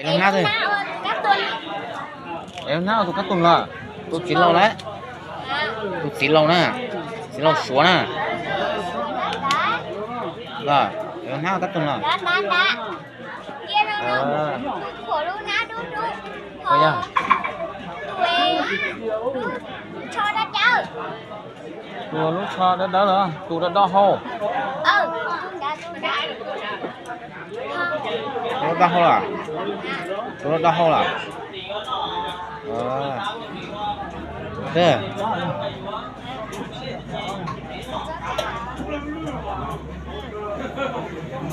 Hnab, hnab tus kab tus los, tus txiv laus lawm, tus txiv laus na, txiv laus Suav na, los, hnab kab tus los. Tus lub tsho dawb dawb los, tus do do hau. Tus do do hau los, tus do do hau los.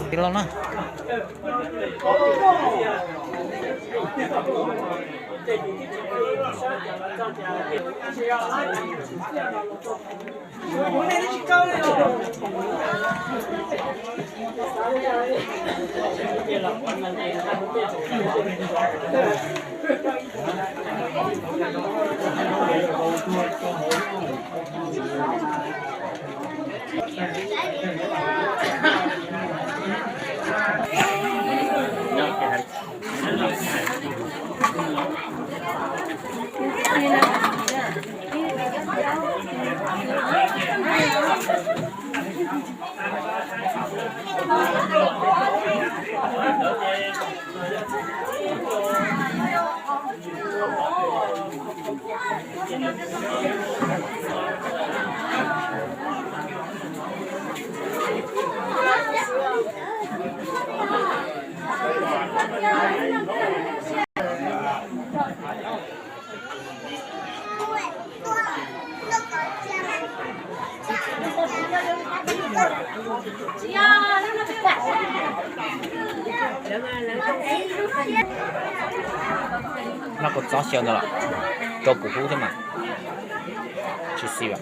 Tij laug na. Noj kua txob xyaw ntawd los rau kuv hub thiab mas tsis xis.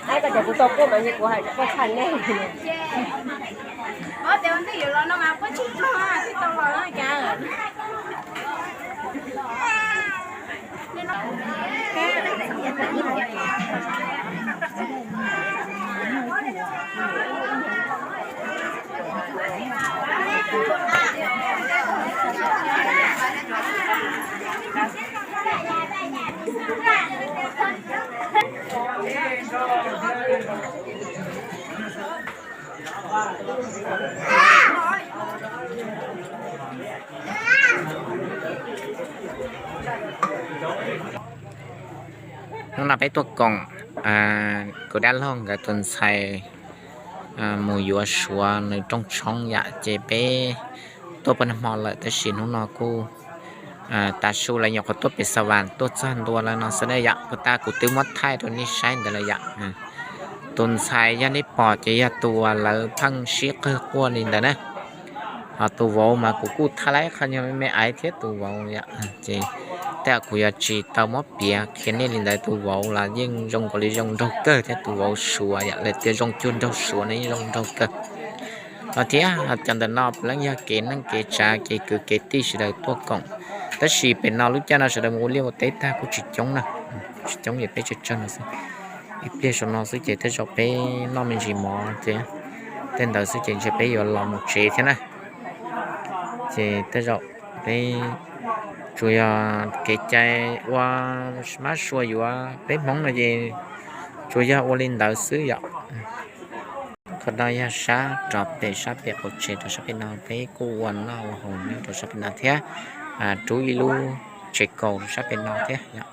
Ib, koj cov kuv tau kuaj mas yog kuv hais koj tshaj nej. Ob tias ua ntej yuav los no mas puab tsis tau, tsis tau los no cas. Hnub no peb tuaj koom kuv dab laug nkawd tus ntxhais mus yuav Suav nws rooj tshoob yam, ces peb tuaj peb nag hmo lawm tab sis hnub no kuj tav su lawv nyuam qhuav tuaj pem Xas Vas tuaj txog ntua lawm no xwb na yom. Kuv tas kuv twb muab thaij rau nej saib ntawd lawm yom. Tus ntxhais yog nej pom ces yog tus uas lawv pheej sib qawg quaj li ntawd na. Ho tus vauv mas kuv kuj thaij laib qhov nyuag me me aiv thiab tus vauv yom. Ces tej zaum kuv yuav tsis tau muab piav qhia nej li ntawd, tus vauv los yeej zoo nkaus li zoo nraug kawg thiab, tus vauv Suav yom, lawv tias zoo cuag nraug Suav no yeej zoo nraug kawg. Los thiab cov ntawm no puav leej yog kev neej kev tsav kev kwv kev tij sawv daws tuaj koom. Tab sis pem no lub caij no sawv daws mus ua liaj ua teb tag kuj tsis coob na, tsis coob ces peb tsawg tsawg no xwb. Ib pliag saum no xwb ces tej zaum peb noj me ntsis mov ces tej ntawd xwb ces ntshe peb yuav los mus tsev thiab na. Ces tej zaum peb tsuas yog kev cai ua mab sua yuav peb Hmoob no ces tsuas yog ua li ntawd xwb yom. Qhov no yog sab rov pem, sab pem qaum tsev rau sab pem no, peb kuj ua noj ua haus nyob rau sab pem no thiab. Rub ib lub tsev kaus sab pem no thiab yom.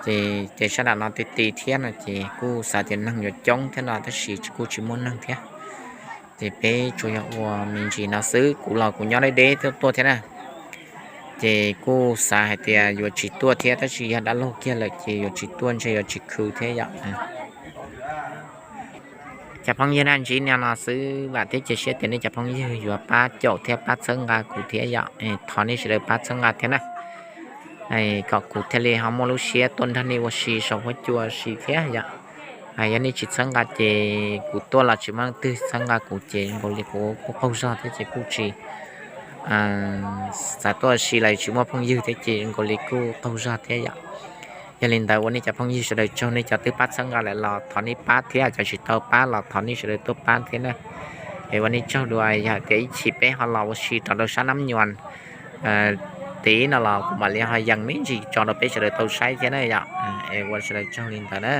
Ces, ces sab nram no ti ti thiab no ces kuj xav tias neeg yuav coob thiab no tab sis kuj tsis muaj neeg thiab. Ces peb tsuas yog ua me ntsis no xwb, kuv los kuv nyob deb deb tuaj tuaj thiab na. Ces kuj xav hais tias yuav tsis tuaj thiab tab sis yog dab laug kiag lawm ces yuav tsis tuaj ntshe yuav tsis khwv thiab yom. Cov phooj ywg na, ntsib no xwb vam thiab cia siab tias nej cov phooj ywg yuav pab caum thiab pab txhawb nqa kuv thiab yom. Thov nej sawv daws pab txhawb nqa thiab na, kom kuv thiaj li ho muaj lub siab tuaj nrog nej ua si saum huab cua si thiab yom. Yog nej tsis txhawb nqa ces kuv tuaj los tsis muaj leej twg txhawb nqa kuv ces zoo nkaus li kuv kuj qaug zog thiab ces kuj tsis xav tuaj ua si los tsis muaj phooj ywg thiab ces zoo nkaus li kuj qaug zog thiab yom. Yog li ntawd ua nej cov phooj ywg sawv daws tsaug, nej cov twb pab txhawb nqa lawm los thov nej pab thiab, cov tsis tau pab los thov nej sawv daws tuaj pab thiab na. Es ua nej tsaug dua, yog tias ib chim peb ho los ua si rau sab Nab Nyuas tid no los kuv mam li ho yees me ntsis tso rau peb sawv daws tau saib thiab na yom. Es ua sawv daws tsaug li ntawd na.